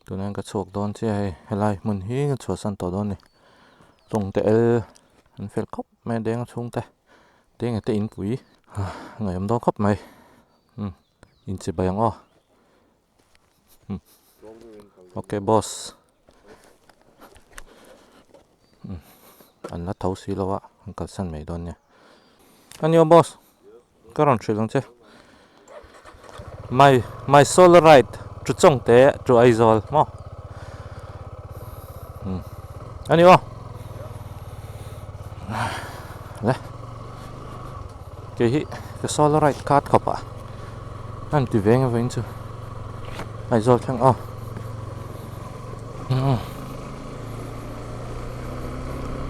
Tunah hian ka chhuak dawn chiah hei helai hmun hi ka chhuahsan tawh dawn a ni tawngte el an fel khawp mai a deng a chhungte deng te inpui ngaihawm dawn khawp mai umm inchibai ang aw umm ok boss umm an la tho si lo a an kalsan mai dawn nia a ni aw boss. Ka rawn hrilh ang che. My my solo ride to Chawngte to Aizawl maw? Hmm. Ani aw. Le. Ke hi ka solo ride khat khawp a. An ti veng avengin chu Aizawl thleng aw. Hmm.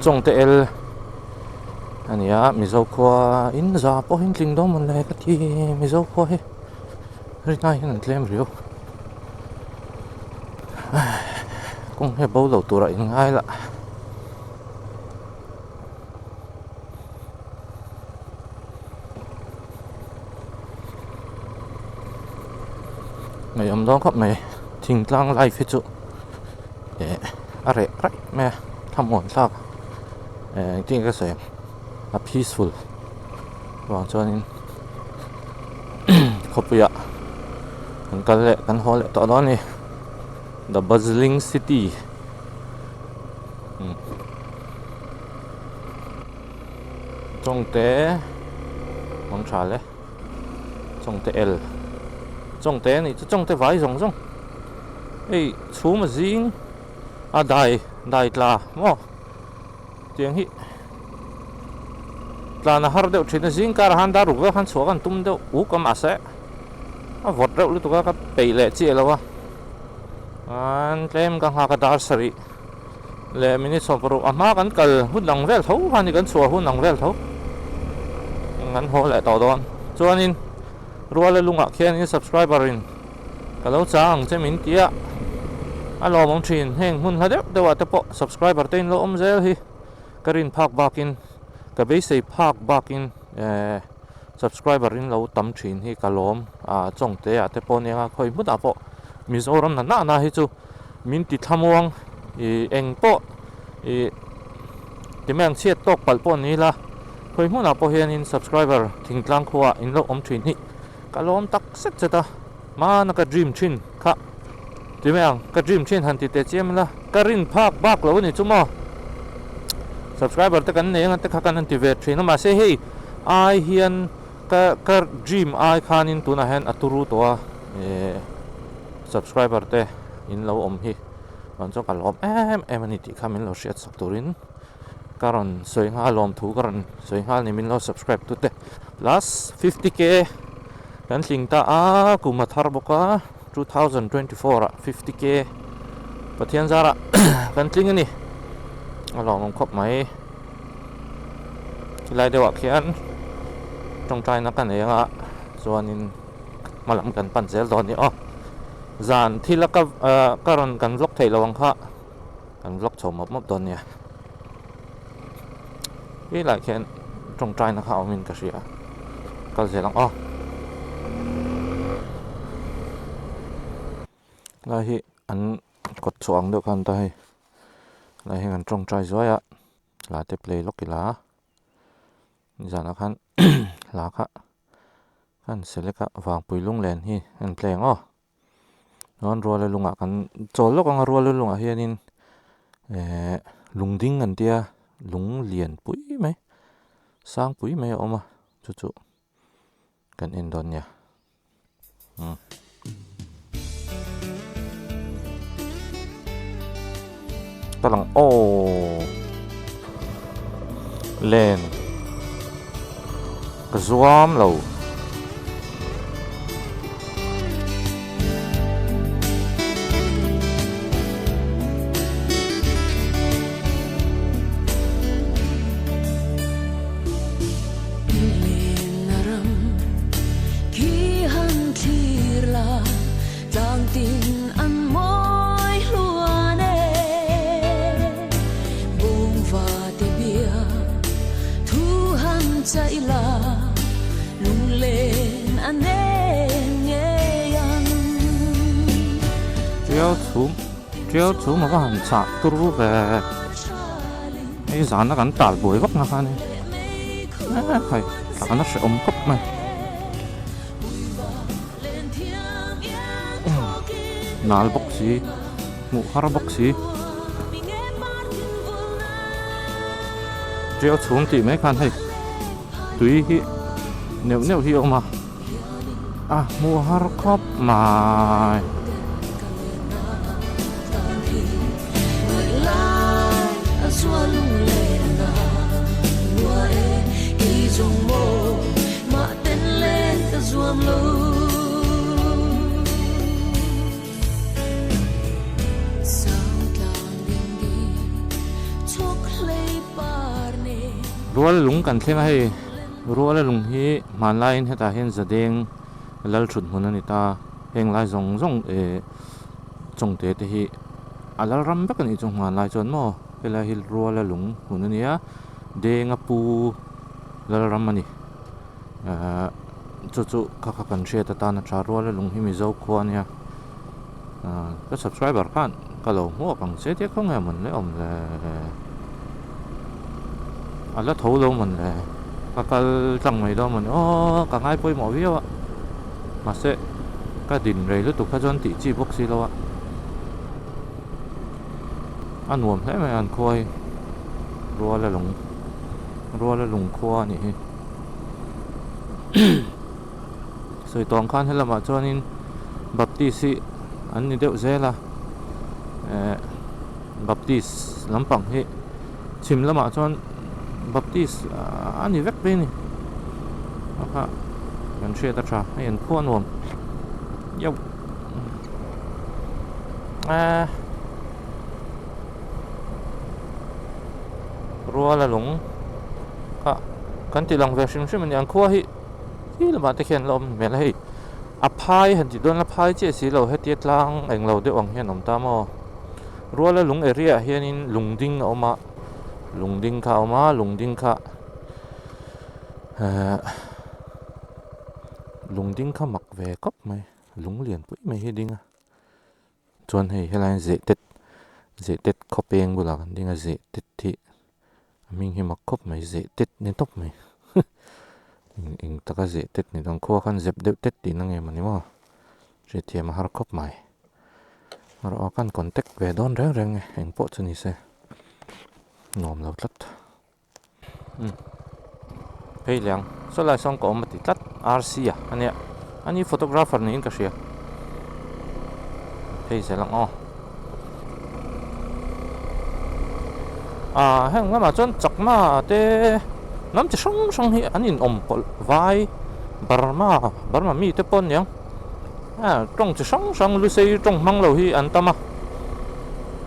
Chawngte el a ni a Mizo khua in za pawh hi tling dawn mawn le ka ti Mizo khua hi rinai hian an tlem riau kawng hi a bo lo turah in ngai lah. Ngaihawm dawn khawp mai thingtlang life hi chu eh a reh raih mai a thlamuan thlak eh engtin nge ka sawi ang a peaceful vang chuanin khawpuiah kan kal leh kan haw leh tawh dawn a ni the bustling city umm. Chawngte hmang tha le Chawngte el Chawngte a nih chu Chawngte vai zawng zawng hei chhum a zing a dai dai tla maw tiang hi tlan a har deuh thin a zing karah khan dar ruk vel khan chhuah kan tum deuh uk a mahse a vawt reuh lutuk a ka peih leh chiah lo a an tlem ka nghak a dar sarih. Leh minute 60 a hma kan kal hun ang vel tho kha ni kan chhuah hun ang vel tho kan haw leh tawh dawn chuanin ruala lungah khianin subscriber in ka lo chang ang che min ti a a lawmawm thin heng hmun hla deuh deuh ah te pawh subscriber te in lo awm zel hi ka rin phak bakin ka beisei phak bakin eh subscriber in lo tam thin hi ka lawm a chawngte ah te pawh nia khawi hmunah pawh Mizoram na na na hi chu. Min ti thlamuang ih eng pawh ih ti mai ang chhiat tawk palh pawh ni ila khawi hmunah pawh hianin subscriber thingtlang khuaah in lo awm thin hi ka lawm tak zet zet a hmana ka dream thin kha ti mai ang ka dream thin han ti teh chiam ila ka rin phak bak lo a ni chu maw subscriber te kan nei anga te kha kan han ti ve thin a mahse hei ai hian ka ka dream ai khanin tunah hian a turu tawh a eh. Subscriber te in lo awm hi rawn chuan ka lawm em em a ni tih kha min lo hriat sak turin ka rawn sawi nghal lawm thu ka rawn sawi nghal ni min lo subscribe tu te plus 50k kan tling ta a kum a thar bawk a 2024 ah 50k Pathian zarah kan tling a ni a lawmawm khawp mai helai deuhah khian tawngtaina ka nei anga chuanin. Hma lam kan pan zel dawn ni aw. Zan thil a ka ah ka rawn kan vlog theih lo ang kha kan vlog chho mawp mawp dawn nia. Ti lai khian tawngtai na kha a awm in ka hria kal zel ang aw. Lai hi an kawt chhuah ang deuh khan ta hei lai hi kan tawngtai zuai a la te play lawk ila nizanah khan hla kha. Kan select a vangpui lunglen hi an play ang aw. Chuan ruala lungah kan chawl lawk ang a ruala lungah hianin ehh lungding an tia lung lian pui mai sang pui mai a awm a chu chu kan en dawn nia umm. Ka lang aww len ka zuam lo. Tiau chhum tiau chhum a va han chah tur ve hei zana kan tal buai vak na kha a ni hei tlan a hrehawm khawp mai nal bawk si hmuh har bawk si tiau chhum tih mai khan hei tui hi neuh neuh hi a awm a. A hmuh har khawp mai. Rual lung kan thleng a hei. Ruala lung hi hmanlaiin hetah hian zadeng lal thut hmun a ni ta. Heng lai zawng zawng eh chawngte te hi a lal ram vek a nih chu hmanlai chuan maw helai hi ruala lung hmun a ni a denga pu lal ram a ni. Ahh chu chu kha kha kan hriat atan a tha ruala lung hi Mizo khua a nia. Ahh ka subscriber khan ka lo hmuak ang che tia khawnge mawn le awm le a la tho lo mawn le ka kal tlang mai dawn mawn aw ka ngai pawimawh viau a mahse ka din rei lutuk kha chuan tih chi bawk si lo a a nuam hle mai an khua hi ruala lung ruala lung khua a nih hi Sawi tawng khan helamah chuanin Baptist hi an ni deuh zel a eh Baptist lampang hi chhim lamah chuan Baptist a ni vek mai a ni a kha kan hriat a tha hei an khua a nuam yauh eh ruala lung kha kan ti lang ve hrim hrim a ni an khua hi. Khi lamah te khian la awm hmel a hei a phai han tih dawn a phai chiah si lo hetia tlang englo deuh ang hian a awm ta maw ruala lung area ah hianin lungding a awm a lungding kha a awm a lungding kha ehh lungding kha mak ve khawp mai lung lian pui mai hi a ding a. Chuan hei helai hian zehtet zehtet khaw peng bulah kan ding a zehtet hi a hming hi mak khawp mai zehtet ni tawp mai eng eng taka zehtet ni dawn khua khan zep deuh tet tihna nge mawni maw hriatthiam a har khawp mai erawh a kan contact ve dawn reng reng e eng pawh chu ni se nuam lo tlat. Umm phei leh ang saw lai sawn ka awm a ti tlat RC a ania ani photographer niin ka hria phei zel ang aw ah heng lamah chuan chakma te hnam chi hrang hrang hi an in awm pawlh vai Burma Burma mi te pawh aniang ah tawng chi hrang hrang lusei tawng hmang lo hi an tam a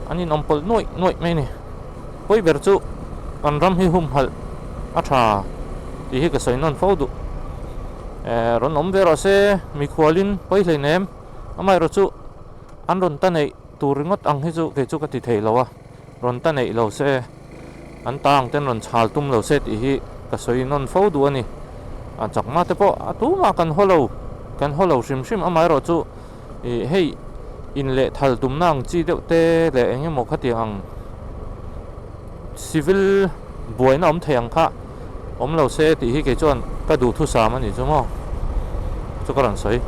an in awm pawlh nuaih nuaih mai a ni. Pawi ber chu kan ram hi humhalh a tha tih hi ka sawi nawn fo duh. Eh rawn awm ve rawh se mikhualin pawi hleinem amaherawh chu an rawn ta neih tur ringawt ang hi chu kei chu ka ti thei lo a, rawn ta neih lo se an ta ang ten rawn chhal tum lo se tih hi ka sawi nawn fo duh a ni. A chakma te pawh a tumah kan haw lo kan haw lo hrim hrim amaherawh chu Ih hei in leh thal tumna ang chi deuh te leh eng emaw khatiang ang civil buaina awm thei ang kha awm lo se tih hi kei chuan ka duhthusam a nih chu maw chu ka rawn sawi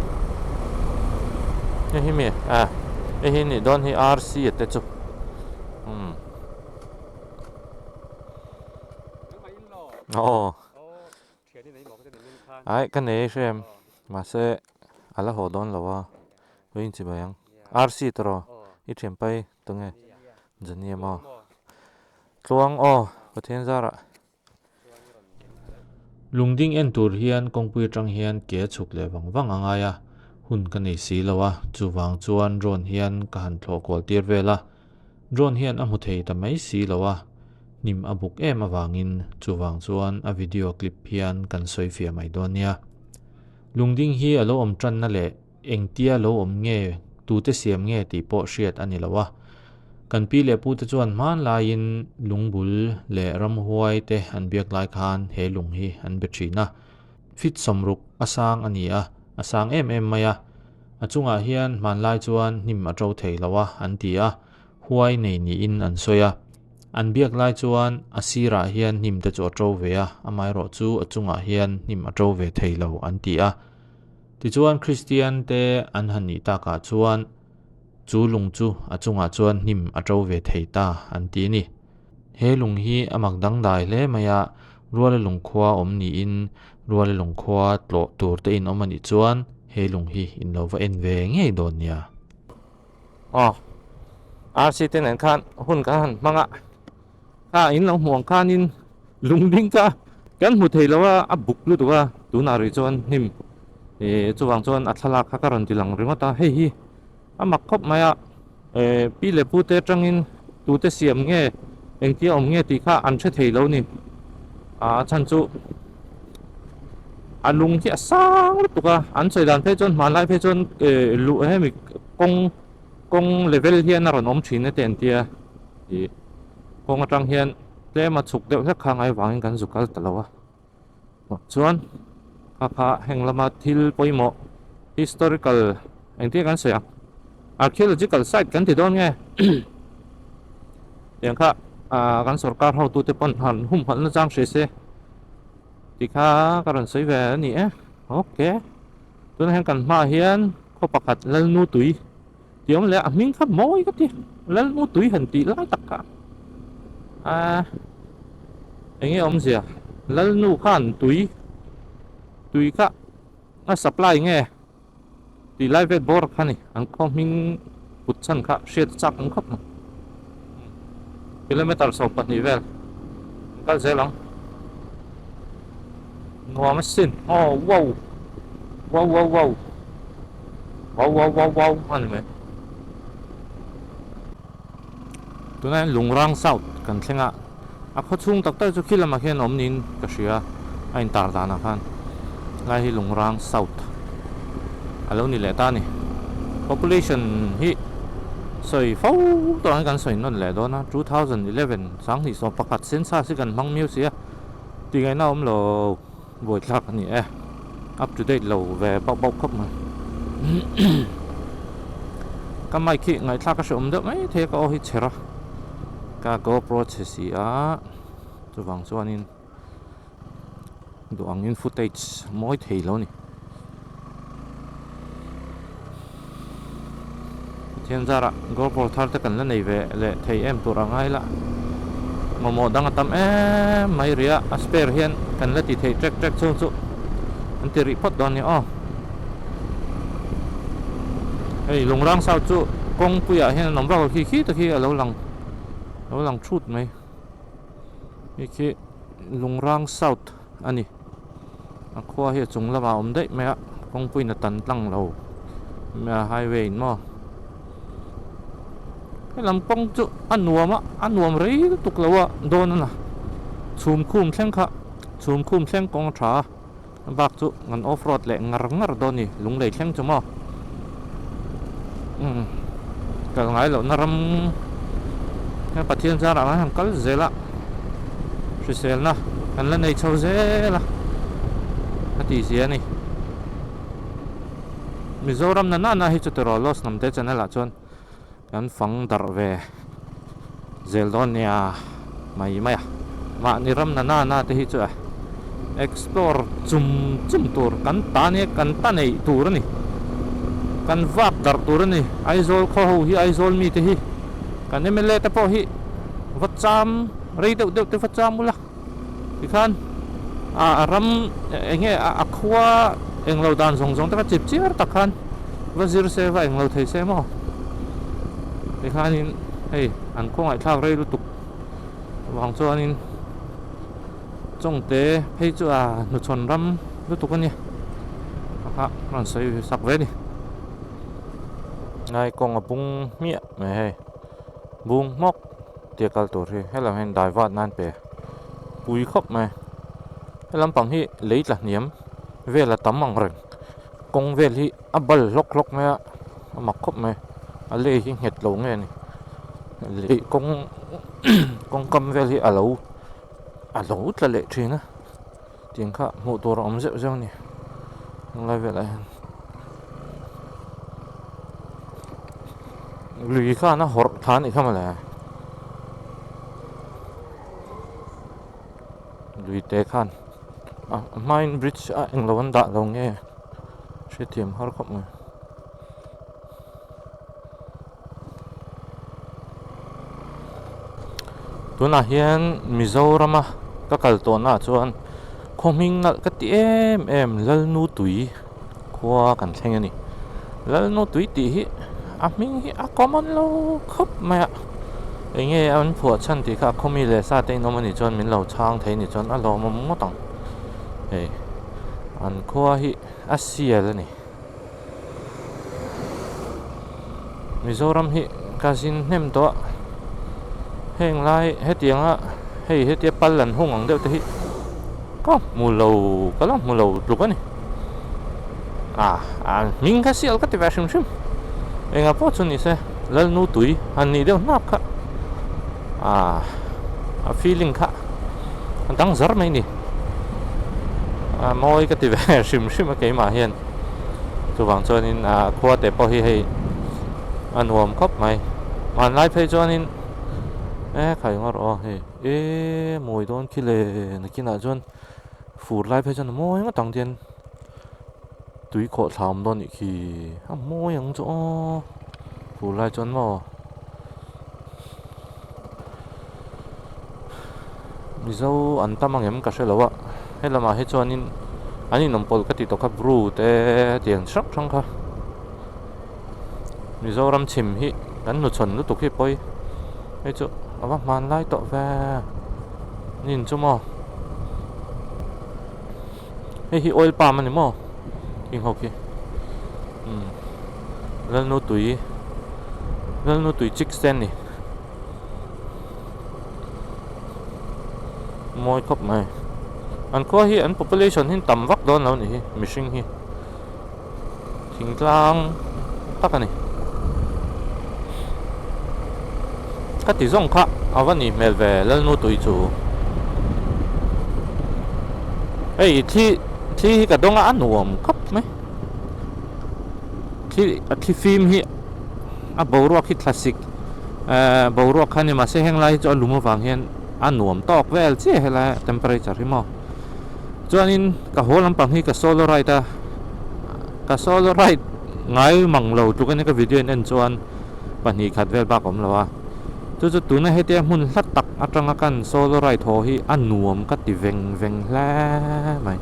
hei hi mi ah hei hi nih dawn hi RC a te chu umm aw ai ka nei hrem mahse a la haw dawn lo a hawi in chibai ang RC tawh i thian pai tunge Johnny maw tluang aw Pathian zarah. Lungding en tur hian kawngpui atang hian ke a chhuk leh vang vang a ngai a, hun ka nei si lo a, chuvang chuan drone hian ka han thlawh kual tir vel a. Drone hian a hmu thei ta mai si lo a, hnim a buk em avangin chuvang chuan a video clip hian kan sawi fiah mai dawn nia. Lungding hi a lo awm tanna leh engtia lo awm nge, tute siam nge tih pawh hriat a ni lo a. Kan pi leh pute chuan hmanlaiin lungbul leh ramhuai te an biak lai khan he lung hi an be thin a. Fit 60 a sang a ni a, a sang em em mai a. A chungah hian hmanlai chuan hnim a to thei lo a an ti a, huai nei niin an sawi a. An biak lai chuan a sirah hian hnim te chu a to ve a, amaherawhchu a chungah hian hnim a to ve thei lo an ti a. Tichuan Kristian te an han nih takah chuan chu lung chu a chungah chuan hnim a to ve thei ta an ti a ni. He lung hi a mak dangdai hle mai a, Ruala lungkhua awm niin Ruala lungkhua tlawh tur te in awm a nih chuan he lung hi in lo va en ve ngei dawn nia. Aw RC te nen khan hun kan han hmang a, kha in lo hmuh ang khanin lung ding kha kan hmu thei lo a, a buk lutuk a, tunah rih chuan hnim ih chuvang chuan a thlalak kha ka rawn ti lang ringawt a, hei hi a mak khawp mai a, eh pi leh pu te atangin tute siam nge engtia awm nge tih kha an hre thei lo ni, a chhan chu a lung hi a sang lutuk a, an sawi dan phei chuan hmanlai phei chuan eh luh hemi kawng kawng level hian a rawn awm thin a ti an tia ih kawng atang hian tlem a chhuk deuh hlek kha ngai vangin kan zu kal ta lo a chuan kha kha heng lama thil pawimawh historical engtin kan sawi ang archaeological site kan ti dawn nge tiang kha ah kan sorkar hotute pawn han humhalh na chang hria se tih kha ka rawn sawi ve a ni e okay tunah hian kan hmaah hian khaw pakhat Lalnu tui tih awm leh a hming kha mawi ka ti Lalnu tui han tih lai tak kha ah eng nge awmzia Lalnu khan tui tui kha a supply nge tih lai vel bawr kha ni an khaw hming put chhan kha hriat chak ang khawp mai kilometer 12 vel kal zel ang nuam asin aw wow wow wow wow wow wow wow wow a ni mai tunah hian Lungrang South kan thleng a a khaw chhung tak tak chu khi lamah khian awm niin ka hria a intar danah khan lai hi Lungrang South a lo ni leh ta a ni population hi sawi fo tawh ang kan sawi nawn leh dawn a 2011 21 census hi kan hmang miau si a tih ngaihna a awm lo buaithlak a ni e up to date lo ve bauh bauh khawp mai ka mic hi ngaihthlak a hrehawm deuh mai thei a ka aw hi chher a ka GoPro chhe si a chuvang chuanin duh angin footage mawi thei lo a ni Pathian zarah GoPro thar te kan la nei ve leh thei em tur a ngai la mamawh dang a tam em mai rih a a spare hian kan la ti thei trek trek chhung chu an ti rih phawt dawn a ni aw hei Lungrang South chu kawngpuiah hian an awm vak lo khi khi te khi a lo lang a lo lang thut mai hei khi Lungrang South a ni a khua hi a chung lamah a awm daih mai a kawngpuiin a tan tlang lo highway in maw helam kawng chu a nuam a a nuam rei lutuk lo a dawn a na chhum khum thleng kha chhum khum thleng kawng a tha a a bak chu kan off road leh ngar ngar dawn a ni lunglei thleng chu maw umm kal ngai lohna ram Pathian zarah khan han kal zel a hriselna kan la nei chho zel a a tih zia a ni Mizoram na nana hi chu tiraw Lost Hnamte channel ah chuan kan fang darh ve zel dawn nia mai mai a mahni ram na nana te hi chu a explore chum chum tur kan ta nia kan ta neih tur a ni kan vak darh tur a ni Aizawl khaw ho hi Aizawl mite hi kan M_L_A te pawh hi va cham rei deuh deuh te va cham ula tikhan a ram eng nge a khua englo dan zawng zawng te kha chip chiar tak khan va zir se va englo thei se maw tikhanin hei an khawngaihthlak rei lutuk vang chuanin Chawngte phei chu a hnuchhawn ram lutuk a nia a kha rawn sawi sak ve a ni ngai kawng a bung hmiah mai hei bung hmawk tia kal tur hi helam hian dai vat nan pe pui khawp mai he lampang hi lei tla hniam vel a tam ang reng kawng vel hi a bal hlawk hlawk mai a a mak khawp mai a lei hi nghet lo nge ni lei kawng kawng kam vel hi a lo a lo tla leh thin a tiang kha hmuh tur a awm zeuh zeuh a ni helai velah hian. Lui khan a hawrh thla a nih kha mawle. Lui te khan a hmain bridge a englo an dah lo nge hrethiam har khawp mai. Tunah hian Mizorama ka kal tawhnaah chuan khaw hming nalh ka ti em em Lalnutui khua kan thleng a ni. Lalnutui tih hi a hming hi a common lo khawp mai a, eng nge an phuah chhan tih kha a khaw mi leh sa te in awm a nih chuan min lo chhang thei a nih chuan a lawmawm ngawt ang. Hei an khua hi a sial a ni. Mizoram hi ka zin hnem tawh a, heng lai hetianga hei hetia pal an hung ang deuh te hi ka hmu lo ka la hmu lo tluk a ni. Ah a hming kha sial ka ti ve hrim hrim engah pawh chu ni se Lalnu tui han nih deuh hnap kha ah a feeling kha a dang zar mai ni a mawi ka ti ve hrim hrim a keimah hian. Chuvang chuanin ah khua te pawh hi hei a nuam khawp mai. Hmanlai phei chuanin e khai ngawr aw hei e mawi dawn khi le nakinah chuan fur lai phei chuan a mawi ngawt ang tian tui khawh thla awm dawn nih khi a mawi ang chu aw fur lai chuan maw. Mizo an tam ang em ka hre lo a helamah hi chuanin an inawm pawlh ka ti tawh kha bru te tiang hrang hrang kha Mizoram chhim hi kan hnuchhawn lutuk hi pawi hei chu a va hmanlai tawh ve nin chu maw hei hi oil palm a ni maw heng ho khi umm Lalnu tui Lalnu tui chik te an ni. Mawi khawp mai. An khua hi an population hi tam vak dawn lo nih hi mihring hi. Thingtlang tak a ni. Ka ti zawng kha a va nih hmel ve Lalnu tui chu. Hei thli thli hi ka dawng a a nuam khawp mai. Thli a thli fim hi a boruak hi thlasik ehh boruak kha a ni mahse heng lai hi chu a lum avang hian a nuam tawk vel chiah helai temperature hi maw chuanin ka haw lampang hi ka solo ride a ka solo ride ngai mang lo tluk a nia ka video in en chuan pahnih khat vel bak a awm lo a chu chu tuna hetia hmun hla tak atanga kan solo ride haw hi a nuam ka ti veng veng hle mai.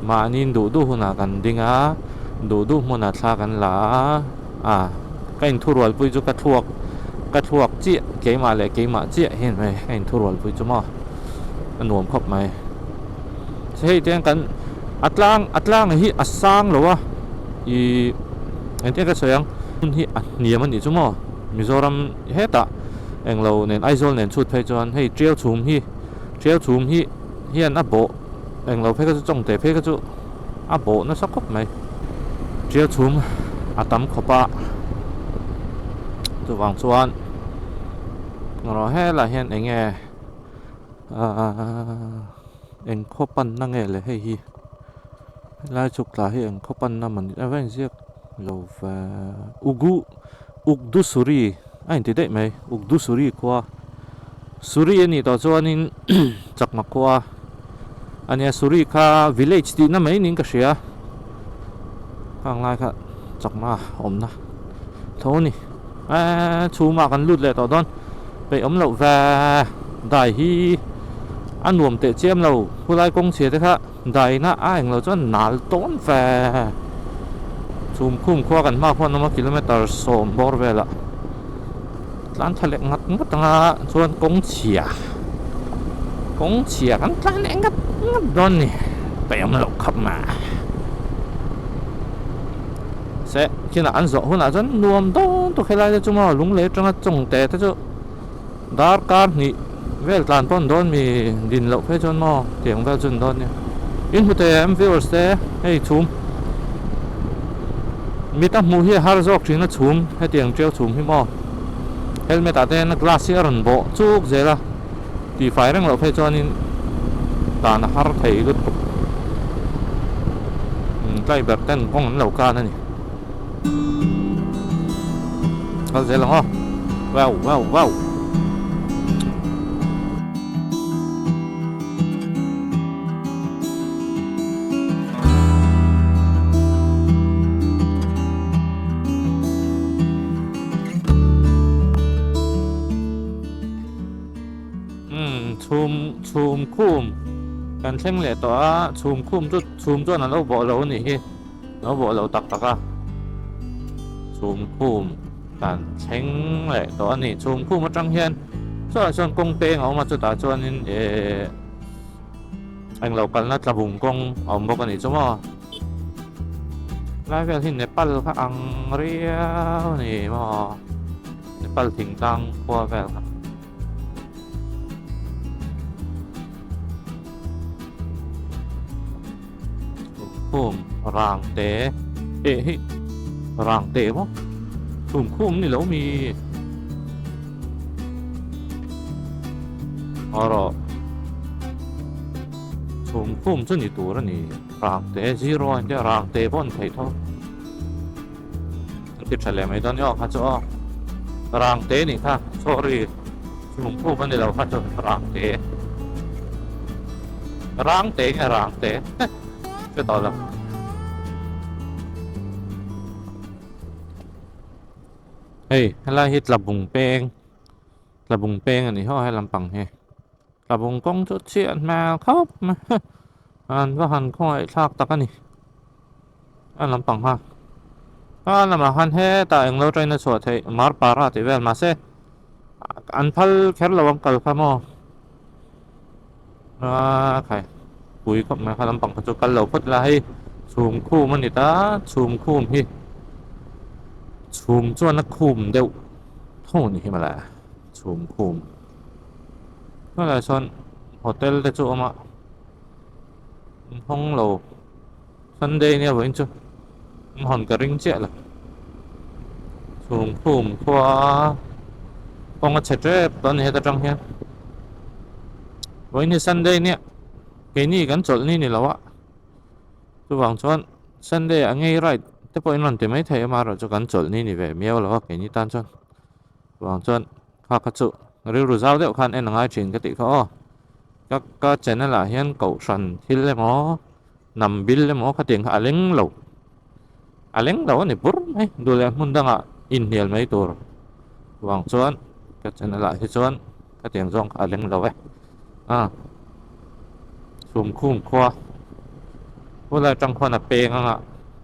Mahniin duh duh hunah kan ding a, duh duh hmunah thla kan la a, a ka inthurualpui chu ka thluak ka thluak chiah keimah leh keimah chiah hian mai ka inthurualpui chu maw a nuam khawp mai. Hei te hian kan a tlang a tlang hi a sang lo a ih engtin ka sawi ang hmun hi a hniam a nih chu maw Mizoram hetah englo nen Aizawl nen chhut phei chuan hei tiau chhum hi tiau chhum hi hian a bawh englo phei kha chu chawngte phei kha chu a bawh nasa khawp mai tial chhum a tam khawp a chuvang chuan erawh helaiah hian eng nge ahh eng khaw panna nge le hei hi helai chhuk tla hi eng khaw panna mawni a va inziak lo ve ugu Ukdusuri a inti daih mai Ukdusuri khua Suri a nih tawh chuanin Chakma khua a nia Suri kha village tihna mai niin ka hria khang lai kha Chakma awmna tho a ni eee chhumah kan lut leh tawh dawn peih awm loh ve dai hi a nuam teh chiam lo khulai kawng chhia te kha. Daina a englo chuan nal tawn ve. Chhum khum khua kan hma khuan awm a kilometer sawm bawr velah tlan tha leh ngat ngat anga chuan kawng chhia kawng chhia kan tlan leh ngat ngat dawn ni peih awm loh khap mai se chinah an zawh hunah chuan nuam dawn tawk helai te chu maw lunglei atanga chawngte te chu. Darkar hnih vel tlan pawn dawn mi din loh phei chuan maw tiang vel chu an dawn nia. In hmu thei em viewers te hei chhum mit a hmuh hi a har zawk thin a chhum hetiang tiau chhum hi maw helmet ah te hian a glass hi a rawn bawh chuk zel a tihfai reng loh phei chuanin dan a har thei lutuk tlai ber ten kawng an lo kan a ni. Kal zel ang aw. Wow wow wow. Umm chhum chhum khum kan thleng leh tawh a chhum khum chu chhum chuan a lo bawh lo a nih hi lo bawh lo tak tak a chhum khum kan thleng leh tawh a ni chhum khum atang hian chutah chuan kawng peng a awm a chutah chuanin ehh englo kalna tlabung kawng a awm bawk a nih chu maw lai vel hi Nepal kha ang riau a ni maw Nepal thingtlang khua vel kha. Khum rang te eh hi rang te maw khum khum ni lo mi erawh chhum khum chu ni tur a ni rang te zero a intia rang te pawh a ni thei tho an ti tha leh mai dawn ni aw kha chu aw rang te nih kha sorry chhum khum a ni lo kha chu rang te rang te nge rang te hre tawh lo. Hei helai hi tlabung peng tlabung peng a ni haw he lampang hi tlabung kawng chu chhiat hmel khawp mai an va han khawngaih thlak tak a ni. A lampang kha a lamah khan hetah englo train a chhuah theih Marpara tih vel mahse an phal kher lo ang kal kha maw a khai pui khawp mai kha lampang kha chu kal lo phawt ila hei chhum khum a ni ta chhum khum hi chhum chuan a khum deuh tho a ni hi mawle chhum khum helaiah sawn hotel te chu a awm a hawng lo. Sunday nia vawiin chu an hawn ka ring chiah lo. Chhum khum khua kawng a chhe tep tawh a ni heta tang hian. Vawiin hi Sunday nia keini kan chawlh ni ni lo a chuvang chuan Sunday ah ngei ride te pawh in rawn ti mai thei amaherawh chu kan chawlh ni ni ve miau lo a keini tan chuan chuvang chuan kha kha chu rilru zau deuh khan en a ngai thin ka tih kha aw ka ka channel ah hian kohhran thil emaw. Hnam bil emaw khatiang kha a leng lo. A leng lo a ni bur mai. Duh leh hmun dangah inhnial mai tur vang chuan ka channel ah hi chuan khatiang zawng kha a leng lo e. A Chhumkhum khua khulai atang khuan a peng anga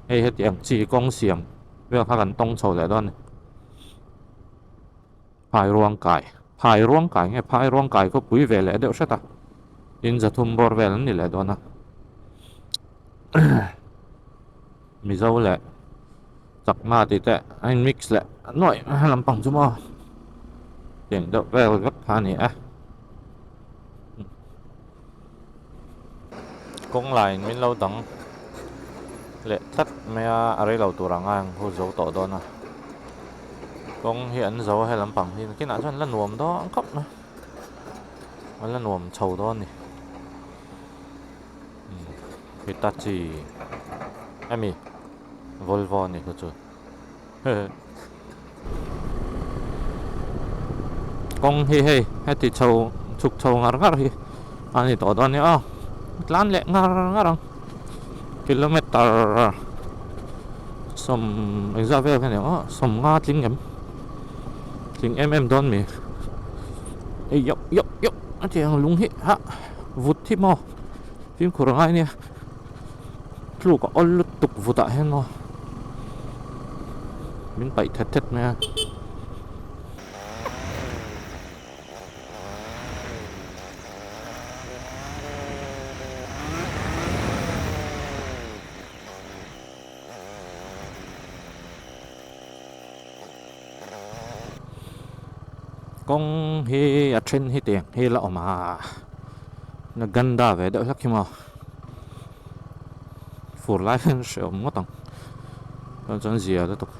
hei hetiang chi kawng siam vel kha kan tawng chho leh dawn a ni. Phai ruang kai phai ruang kai nge phai ruang kai khawpui ve leh deuh hret a in zathum bawr vel an ni leh dawn a mizo leh chakma tih te a in mix leh nuaih a lampang chu maw tiang deuh vel vek kha a ni a kawng laiin min lo dang leh tlat mai a a rei lo tur ang a ang hu zo tawh dawn a kawng hi an zo a he lampang hi nakinah chuan la nuam dawn khawp mai a la nuam chho dawn a ni Hitachi emi Volvo a ni kha chu hehe. Kawng hi hei heti chho chhuk chho ngar ngar hi a ni tawh dawn nia aw tlan leh ngar ngar ang kilometer sawm engzah vel kha ni ang aw sawm nga tling em tling em em dawn mi ei yauh yauh yauh a ti ang lung hi hah vut hi maw fimkhur a ngai nia. Tluk a awl lutuk vutah hian maw min paih thet thet mai a. Kawng hi a then hi tiang hi la awm a na ganda ve deuh hlak hi maw fur lai hian hre awm ngawt ang chuan chuan zia lutuk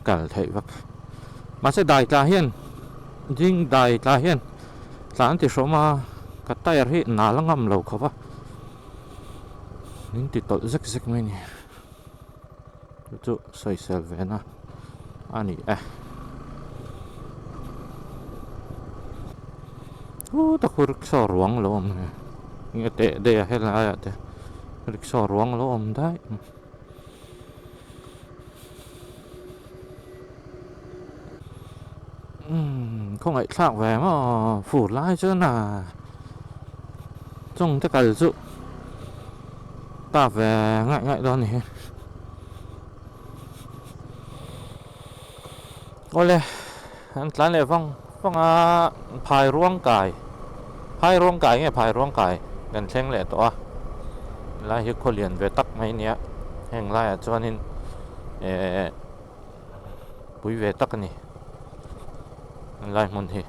kal theih vak mahse dai tla hian ding dai tla hian tla an ti hrawm a ka tyre hi nal a ngam lo khawp a min ti tawlh zek zek mai a ni. Chu chu sawisel ve na a ni e. Huta khu rickshaw ruang lo awm nge nge teh daih a helai ah te rickshaw ruang lo awm daih umm khawngaih thlak ve maw fur lai chuan a chung te kal chu ta ve ngaih ngaih dawn a ni hi awle. An tlan leh vang vang a, phai ruang kai, phai ruang kai nge phai ruang kai kan thleng leh tawh a, helai hi khaw lian ve tak mai a nia, heng laiah chuanin ehh pui ve tak a ni, helai hmun hi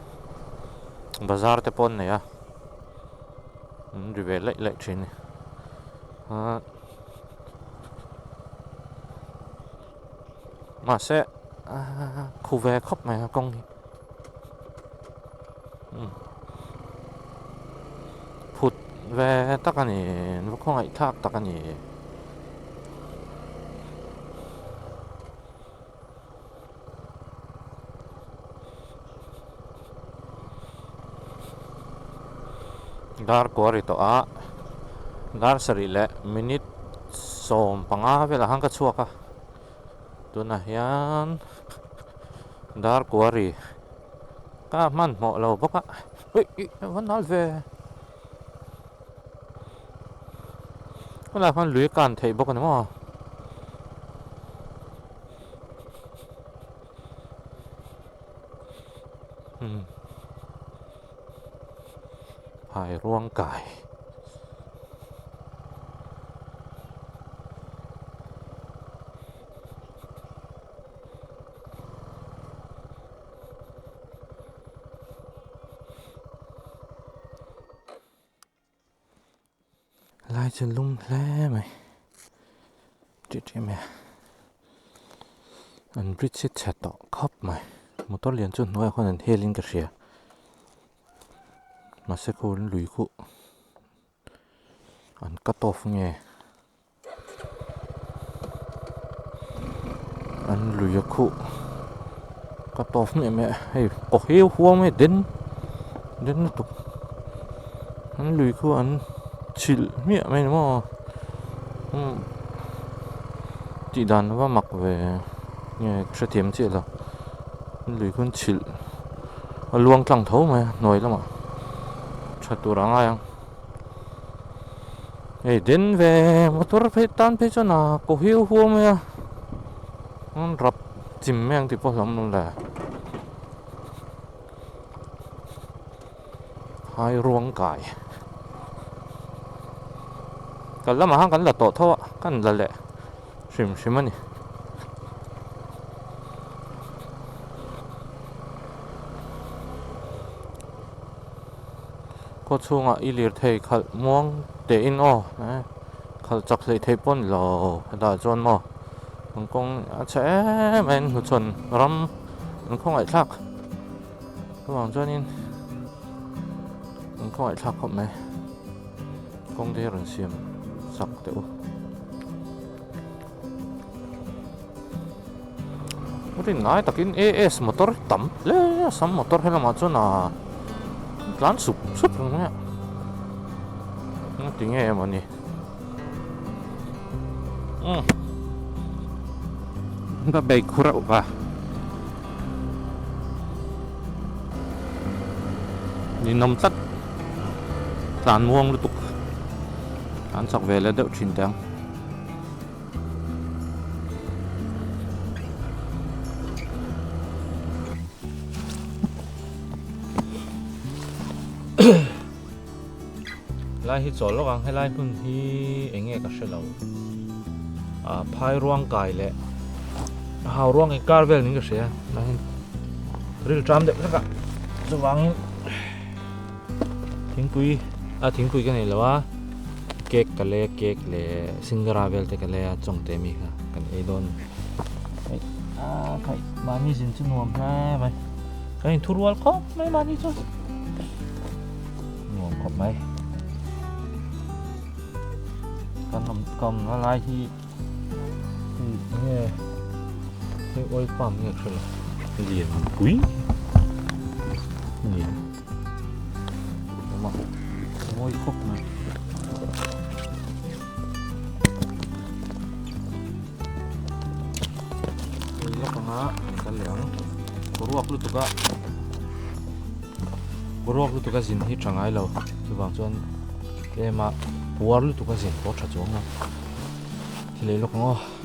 bazar te pawh an nei a, an ri ve laih laih thin a ni. Mahse khu ve khawp mai a kawng hi phut ve tak a ni an va khawngaih thlak tak a ni. Dar kua ri tawh a dar sarih leh minute 15 velah khan ka chhuak a tunah hian dar kua ri ka hmanhmawh lo bawk a ui ih a va nal ve helaiah khan lui a kan theih bawk a ni maw. Phai ruang kai. Lai chu lum hle mai tih tih mai a an bridge hi chhe tawh khawp mai motor lian chu hnuaiah khuan an hel in ka hria mahse khu an lui khuh an cut off nge. An lui a khuh ka tawp hmiah mai a hei kaw hiau huau mai den den lutuk an lui khu an chhilh hmiah mai ni maw umm tih dan va mak ve nge ka hrethiam chiah lo an lui khu an chhilh a luang tlang tho mai a hnuai lamah tha tur a ngai ang. Hei den ve motor phei tan phei chuan a ko hiu huau mai a an rap chim mai ang tih pawh hlauhawm lo le hai ruang kai kal lamah khan kan la tawh tho a kan la leh hrim hrim a ni. Khaw chhungah i lirthei khalh muang tehin aw khalh chak hleih theih pawh a ni lo hetah chuan maw an kawng a chhe em em hnuchhawn ram an khawngaihthlak chuvang chuanin an khawngaihthlak khawp mai kawng te hi rawn siam sak teh u. Rin ngai takin AS motor hi tam hle a sam motor he lamah chuan a tlan sup sup reng mai a engati nge emaw ni umm ka bei khu reuh va ninawm tlat tlan muang lutuk an chak ve leh deuh thin teh ang. Lai hi chawl lawk ang helai hmun hi eng nge ka hre lo ah phai ruang kai leh hau ruang inkar vel niin ka hria tunah hian ril tram deuh hlek a chuvangin thingpui a thingpui ka nei lo a. Cake ka lei a cake leh singara vel te ka lei a chawng te mi kha kan ei dawn hei a khaih mahni zin chu nuam hle mai kan in thurual khawp mai mahni chu nuam khawp mai kan awm ka awmna lai hi hei nge hei oil palm nge ka hre lo lian pui a ni. mawi khawp mai. Hei lawk anga kan kal leh ang. Boruak lutuk a boruak lutuk a zin hi tha ngai lo chuvang chuan tlema puar lutuk a zin pawh tha chuang lo. Thil ei lawk ang aw.